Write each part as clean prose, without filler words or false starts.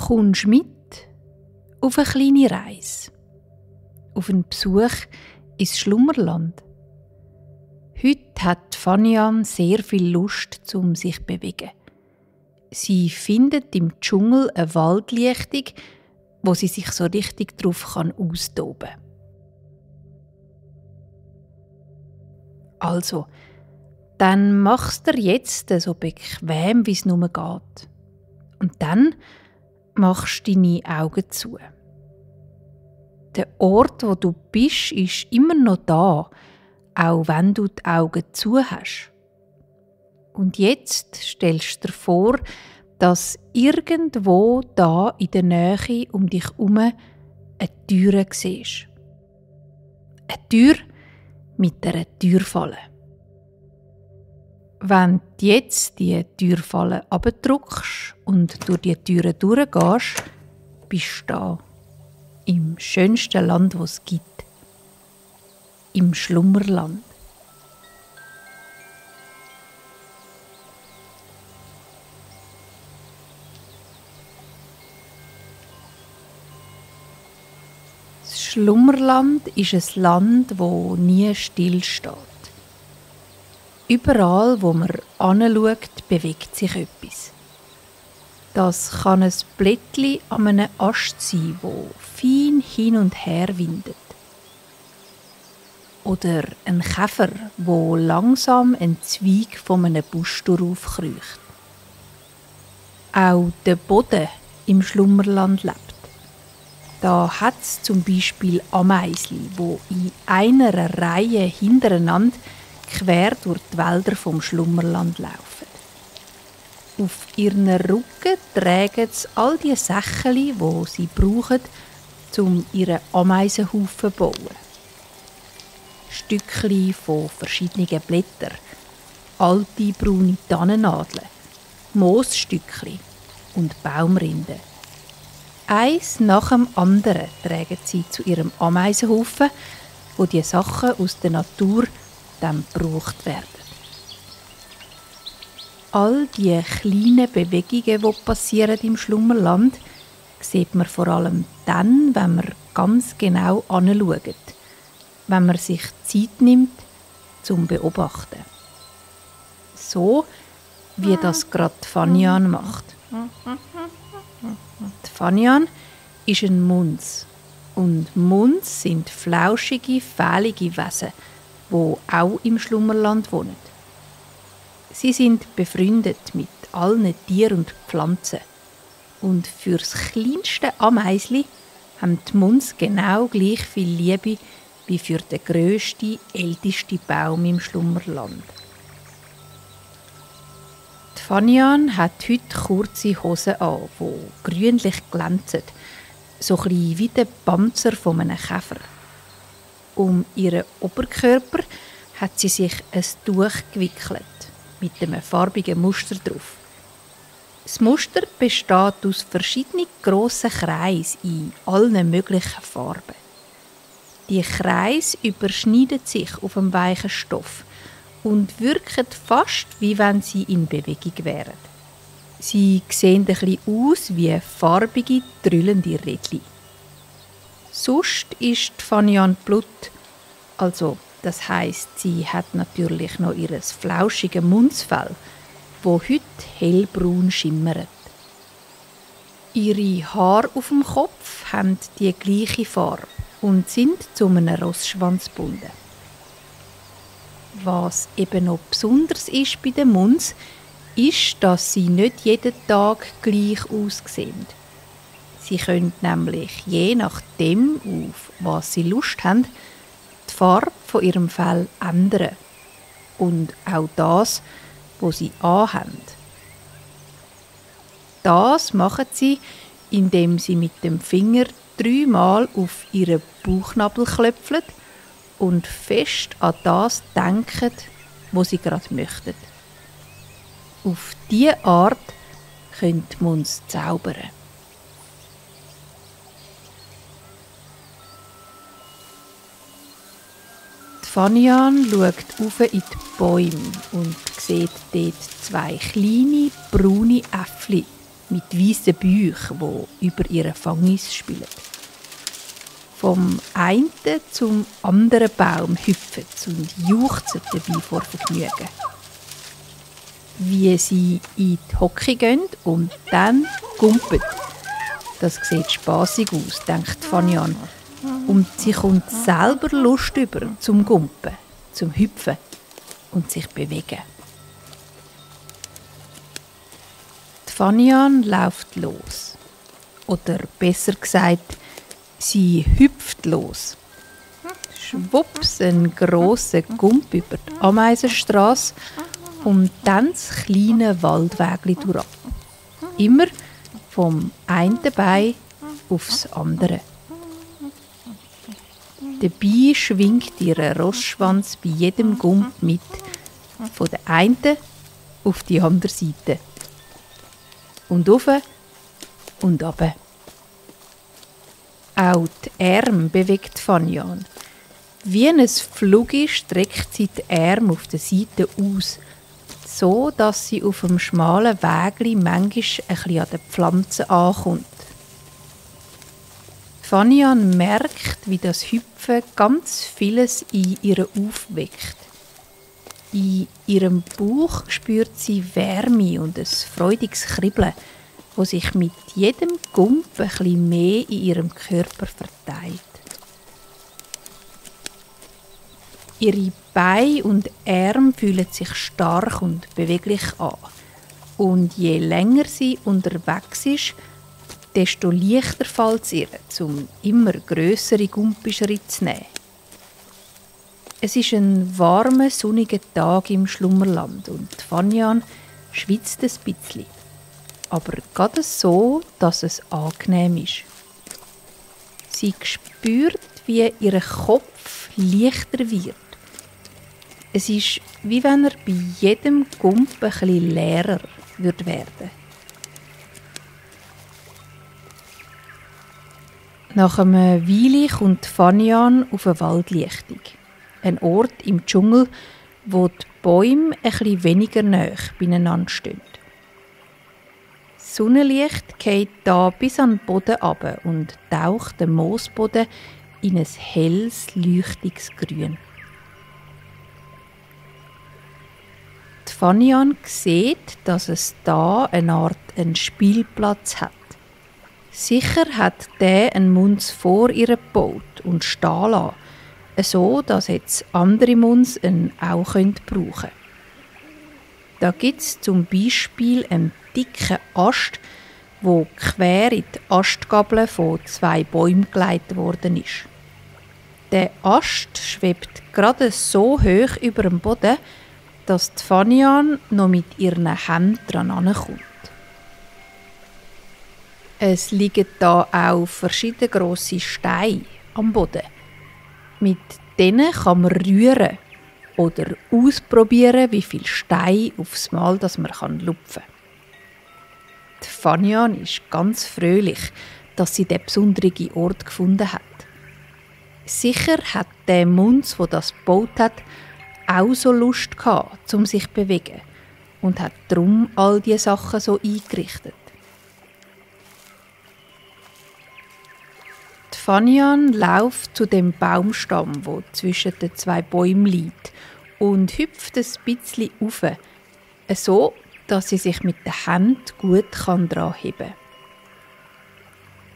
kommst mit auf eine kleine Reise, auf einen Besuch ins Schlummerland. Heute hat Fanian sehr viel Lust, sich zu bewegen. Sie findet im Dschungel eine Waldlichtung, wo sie sich so richtig drauf austoben kann. Also, dann machst du dir jetzt so bequem, wie es nur geht. Und dann machst du deine Augen zu. Der Ort, wo du bist, ist immer noch da, auch wenn du die Augen zu hast. Und jetzt stellst du dir vor, dass irgendwo da in der Nähe um dich herum eine Tür siehst. Eine Tür mit einer Türfalle. Wenn du jetzt die Türfalle abdrückst und durch die Türe durchgehst, bist du da. Im schönsten Land, das es gibt. Im Schlummerland. Das Schlummerland ist ein Land, das nie stillsteht. Überall, wo man hinschaut, bewegt sich etwas. Das kann ein Blättchen an einem Ast sein, wo fein hin und her windet. Oder ein Käfer, wo langsam einen Zweig von einem Busch aufkreucht. Auch der Boden im Schlummerland lebt. Da hat es zum Beispiel Ameisli, wo in einer Reihe hintereinander quer durch die Wälder vom Schlummerland laufen. Auf ihren Rücken tragen sie all die Sachen, die sie brauchen, um ihren Ameisenhaufen zu bauen. Stückchen von verschiedenen Blättern, alte braune Tannennadeln, Moosstückchen und Baumrinden. Eins nach dem anderen tragen sie zu ihrem Ameisenhaufen, wo die Sachen aus der Natur dann gebraucht werden. All die kleinen Bewegungen, die passieren im Schlummerland, sieht man vor allem dann, wenn man ganz genau anschaut, wenn man sich Zeit nimmt zum Beobachten. So, wie das gerade Fanian macht. Die Fanian ist ein Muns. Und Muns sind flauschige, fehlige Wesen, die auch im Schlummerland wohnen. Sie sind befreundet mit allen Tieren und Pflanzen. Und für das kleinste Ameisli haben die Muns genau gleich viel Liebe wie für den grössten, ältesten Baum im Schlummerland. Die Fanian hat heute kurze Hosen an, die grünlich glänzen, so ein bisschen wie der Panzer von einem Käfer. Um ihren Oberkörper hat sie sich ein Tuch gewickelt, mit einem farbigen Muster drauf. Das Muster besteht aus verschiedenen grossen Kreisen in allen möglichen Farben. Die Kreise überschneiden sich auf dem weichen Stoff und wirken fast, wie wenn sie in Bewegung wären. Sie sehen ein bisschen aus wie farbige, drüllende Rädchen. Sonst ist die Fanian Blut, also das heisst, sie hat natürlich noch ihr flauschiges Mundsfell, wo heute hellbraun schimmert. Ihre Haare auf dem Kopf haben die gleiche Farbe und sind zu einem Rossschwanz gebunden. Was eben noch besonders ist bei den Muns, ist, dass sie nicht jeden Tag gleich aussehen. Sie können nämlich je nachdem, auf was sie Lust haben, die Farbe von ihrem Fell ändern. Und auch das, was sie anhaben. Das machen sie, indem sie mit dem Finger 3-mal auf ihren Bauchnabel klopfen und fest an das denken, was sie gerade möchten. Auf diese Art können die Muns zaubern. Fanian schaut auf in die Bäume und sieht dort 2 kleine, braune Äffli, mit weißen Bäuchen, die über ihren Fangis spielen. Vom einen zum anderen Baum hüpfen und juchzen dabei vor Vergnügen. Wie sie in die Hocke gehen und dann gumpet. Das sieht spassig aus, denkt Fanian. Und sie kommt selber Lust über zum Gumpen, zum Hüpfen und sich bewegen. Die Fanian läuft los. Oder besser gesagt, sie hüpft los. Schwupps, ein grosser Gump über die Ameisenstrasse und dann das kleine Waldwägli durch. Immer vom einen Bein aufs andere. Dabei schwingt ihr Rossschwanz bei jedem Gump mit, von der einen auf die andere Seite. Und rauf und runter. Auch die Arme bewegt Fanian. Wie ein Flugi streckt sie die Arme auf der Seite aus, so dass sie auf dem schmalen Wägli manchmal ein bisschen an den Pflanzen ankommt. Fanian merkt, wie das Hüpfen ganz vieles in ihr aufweckt. In ihrem Bauch spürt sie Wärme und ein freudiges Kribbeln, das sich mit jedem Gump ein bisschen mehr in ihrem Körper verteilt. Ihre Beine und Arme fühlen sich stark und beweglich an. Und je länger sie unterwegs ist, desto leichter fällt es ihr, um immer grössere Gumpischritte zu nehmen. Es ist ein warmer, sonniger Tag im Schlummerland und Fanian schwitzt ein bisschen. Aber gerade so, dass es angenehm ist. Sie spürt, wie ihr Kopf leichter wird. Es ist, wie wenn er bei jedem Gump ein bisschen leerer werden würde. Nach einer Weile kommt Fanian auf eine Waldlichtung. Ein Ort im Dschungel, wo die Bäume ein bisschen weniger nahe beieinander stehen. Das Sonnenlicht geht da bis an den Boden runter und taucht den Moosboden in ein helles, leuchtiges Grün. Die Fanian sieht, dass es da eine Art einen Spielplatz hat. Sicher hat der einen Munz vor ihr gebaut und stehen lassen, so dass jetzt andere Munz ihn auch brauchen können. Da gibt es zum Beispiel einen dicken Ast, wo quer in die Astgabel von 2 Bäumen geleitet worden ist. Der Ast schwebt gerade so hoch über dem Boden, dass die Fanian noch mit ihren Händen dran ankommt. Es liegen da auch verschiedene grosse Steine am Boden. Mit denen kann man rühren oder ausprobieren, wie viel Steine aufs Mal das man lupfen kann. Die Fanian ist ganz fröhlich, dass sie diesen besonderen Ort gefunden hat. Sicher hat der Munz, der das gebaut hat, auch so Lust gehabt, um sich zu bewegen und hat darum all diese Sachen so eingerichtet. Die Fanian läuft zu dem Baumstamm, wo zwischen den 2 Bäumen liegt, und hüpft ein bisschen rauf, so dass sie sich mit den Händen gut dran heben kann.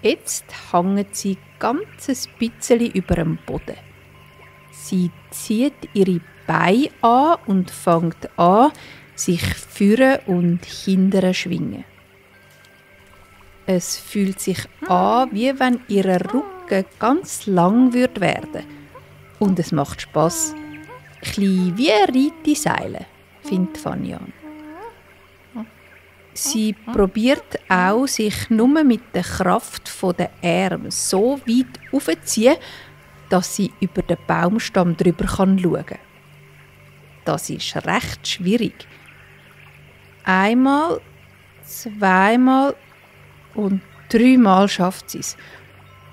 Jetzt hängt sie ganz ein bisschen über dem Boden. Sie zieht ihre Beine an und fängt an, sich vorne und hinten zu schwingen. Es fühlt sich an, wie wenn ihr Rücken ganz lang werden würde. Und es macht Spass. Ein wie Reiteseile, findet Fanian. Sie probiert auch, sich nur mit der Kraft der Arme so weit aufzuziehen, dass sie über den Baumstamm drüber schauen kann. Das ist recht schwierig. Einmal, zweimal und 3-mal schafft sie es.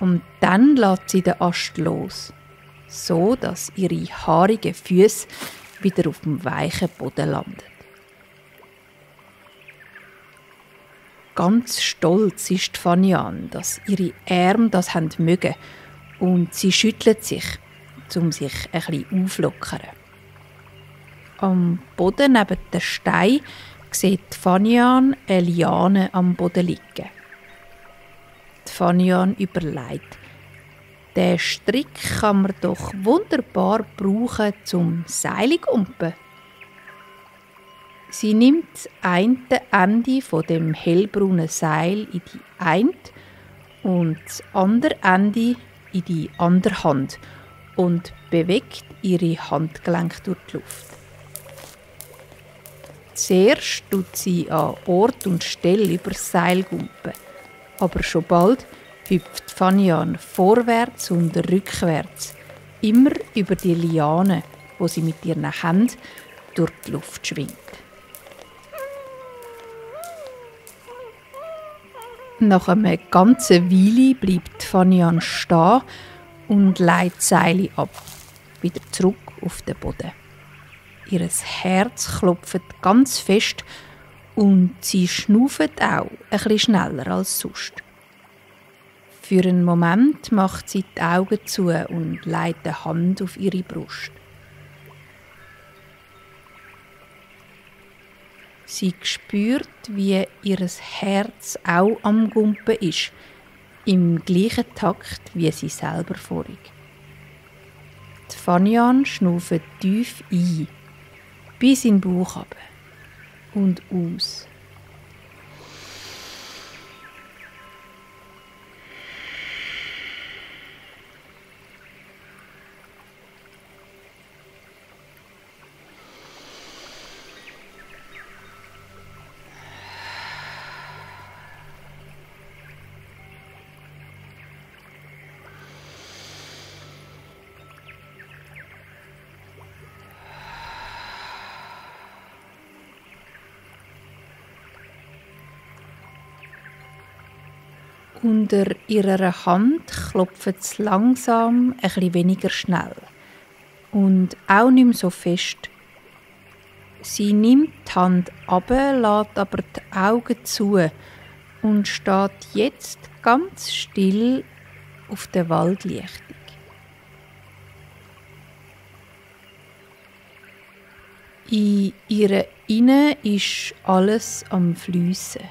Und dann lässt sie den Ast los, so dass ihre haarigen Füße wieder auf dem weichen Boden landen. ganz stolz ist Fanian, dass ihre Arme das haben mögen, und sie schüttelt sich, um sich ein bisschen aufzulockern. Am Boden neben dem Stein sieht Fanian eine Liane am Boden liegen. Fanian überlegt, den Strick kann man doch wunderbar brauchen zum Seile gumpen. Sie nimmt das eine Ende von dem hellbraunen Seil in die eine und das andere Ende in die andere Hand und bewegt ihre Handgelenke durch die Luft. Zuerst tut sie an Ort und Stelle über das Seil gumpen, aber schon bald hüpft Fanian vorwärts und rückwärts, immer über die Liane, wo sie mit ihren Händen durch die Luft schwingt. Nach einer ganzen Weile bleibt Fanian stehen und leitet die Seile ab, wieder zurück auf den Boden. Ihr Herz klopft ganz fest und sie schnauft auch ein bisschen schneller als sonst. Für einen Moment macht sie die Augen zu und legt die Hand auf ihre Brust. Sie spürt, wie ihr Herz auch am Gumpen ist, im gleichen Takt wie sie selber vorig. Die Fanian schnauft tief ein, bis in den Bauch runter und aus. Unter ihrer Hand klopft es langsam ein bisschen weniger schnell und auch nicht mehr so fest. Sie nimmt die Hand ab, lässt aber die Augen zu und steht jetzt ganz still auf der Waldlichtung. In ihrer Inne ist alles am Fliessen.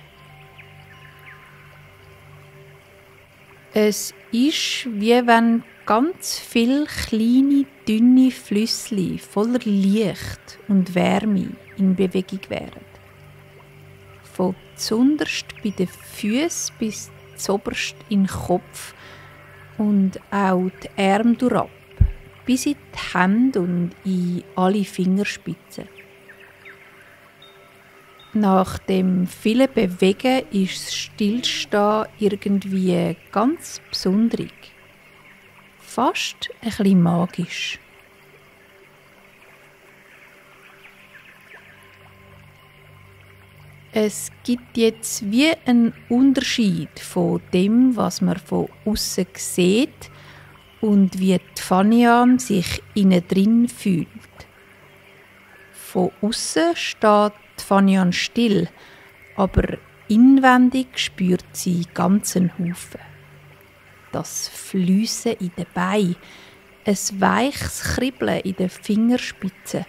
Es ist, wie wenn ganz viele kleine, dünne Flüssli voller Licht und Wärme in Bewegung wären. Von zunderst bei den Füßen bis zoberst in den Kopf und auch die Arme durchab, bis in die Hände und in alle Fingerspitzen. Nach dem vielen Bewegen ist das Stillstehen irgendwie ganz besonderig. Fast ein bisschen magisch. Es gibt jetzt wie einen Unterschied von dem, was man von außen sieht und wie die Fanian sich innen drin fühlt. Von außen steht die Fanian still, aber inwendig spürt sie ganzen Haufen. Das Fliessen in den Beinen, ein weiches Kribbeln in den Fingerspitzen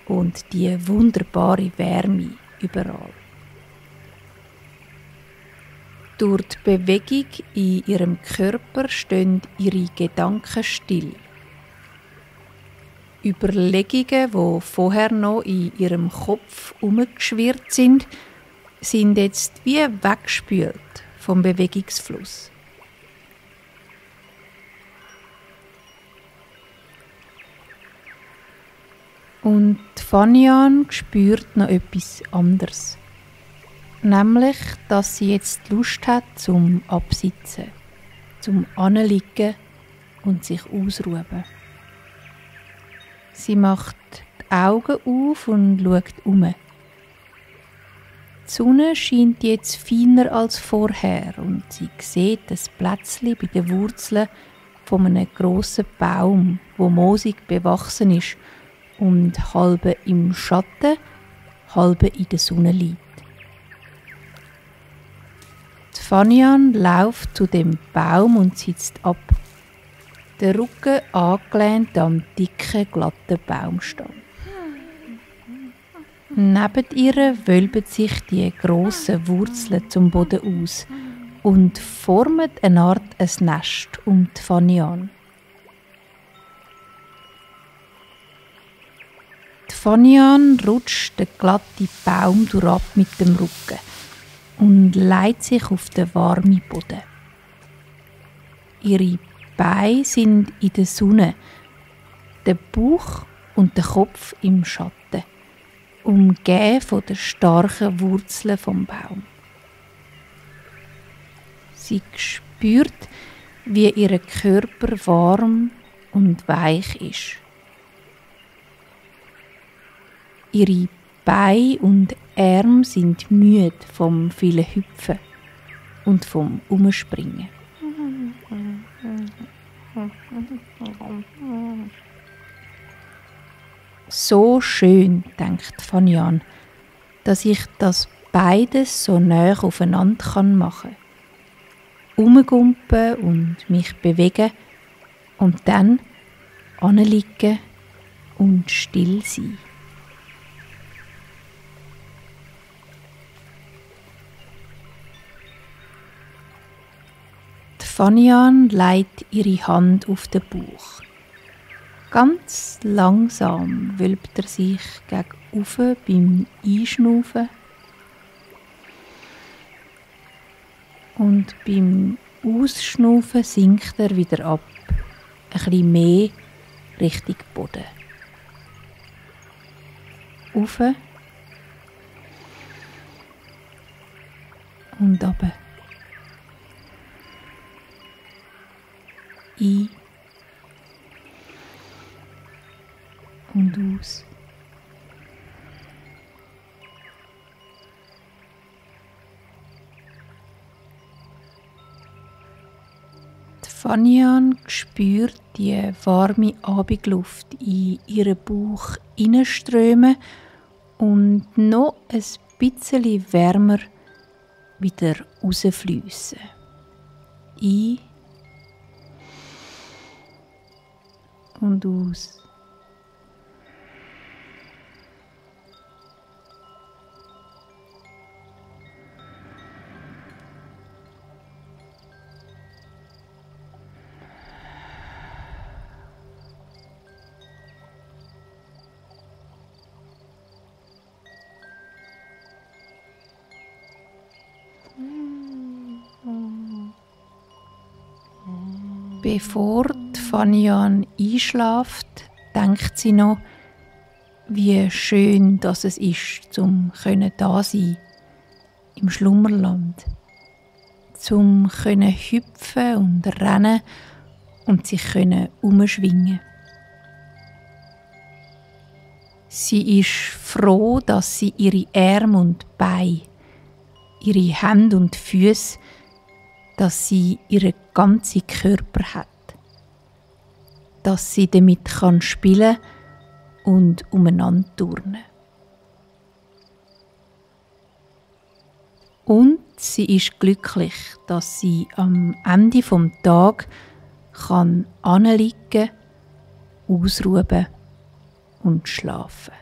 und die wunderbare Wärme überall. Durch die Bewegung in ihrem Körper stehen ihre Gedanken still. Überlegungen, die vorher noch in ihrem Kopf herumgeschwirrt sind jetzt wie weggespült vom Bewegungsfluss. Und Fanian spürt noch etwas anderes. Nämlich, dass sie jetzt Lust hat zum Absitzen, zum Anliegen und sich ausruhen. Sie macht die Augen auf und schaut um. Die Sonne scheint jetzt feiner als vorher und sie sieht ein Plätzchen bei den Wurzeln von einem grossen Baum, wo moosig bewachsen ist und halb im Schatten, halb in der Sonne liegt. Fanian läuft zu dem Baum und sitzt ab, der Rücken angelehnt am dicken, glatten Baumstamm. Neben ihr wölben sich die grossen Wurzeln zum Boden aus und formen eine Art ein Nest um die Fanian. Die Fanian rutscht den glatten Baum durchab mit dem Rücken und legt sich auf den warmen Boden. Ihre Beine sind in der Sonne, der Bauch und der Kopf im Schatten, umgeben von den starken Wurzeln vom Baum. Sie spürt, wie ihr Körper warm und weich ist. Ihre Beine und Arme sind müde vom vielen Hüpfen und vom Umspringen. So schön, denkt Fanian, dass ich das beides so nah aufeinander machen kann. Umgumpen und mich bewegen und dann anliegen und still sein. Fanian legt ihre Hand auf den Bauch. Ganz langsam wölbt er sich gegenüber beim Einschnaufen und beim Ausschnaufen sinkt er wieder ab, ein bisschen mehr Richtung Boden. Auf und runter. Ein und aus. Die Fanian spürt die warme Abendluft in ihren Bauch hineinströmen und noch ein bisschen wärmer wieder rausfliessen. Ein und aus. Bevor die Fanian einschläft, denkt sie noch, wie schön dass es ist, zum da sein im Schlummerland, zum hüpfen und rennen und sich umschwingen. Sie ist froh, dass sie ihre Arme und Beine, ihre Hände und Füße, dass sie ihren ganzen Körper hat, dass sie damit spielen und umeinander turnen. Und sie ist glücklich, dass sie am Ende vom Tag anliegen, ausruhen und schlafen.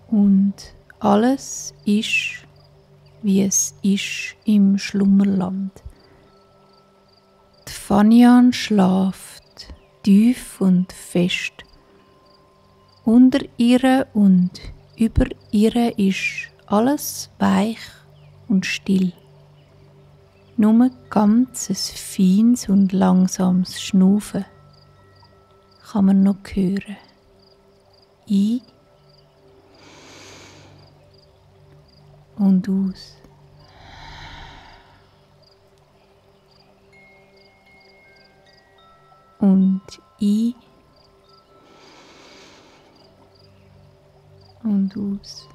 Und alles ist, wie es ist im Schlummerland. Die Fanian schläft tief und fest. Unter ihr und über ihr ist alles weich und still. Nur ganz ein feines und langsames Schnaufen kann man noch hören. Ein und aus. Und ein und aus.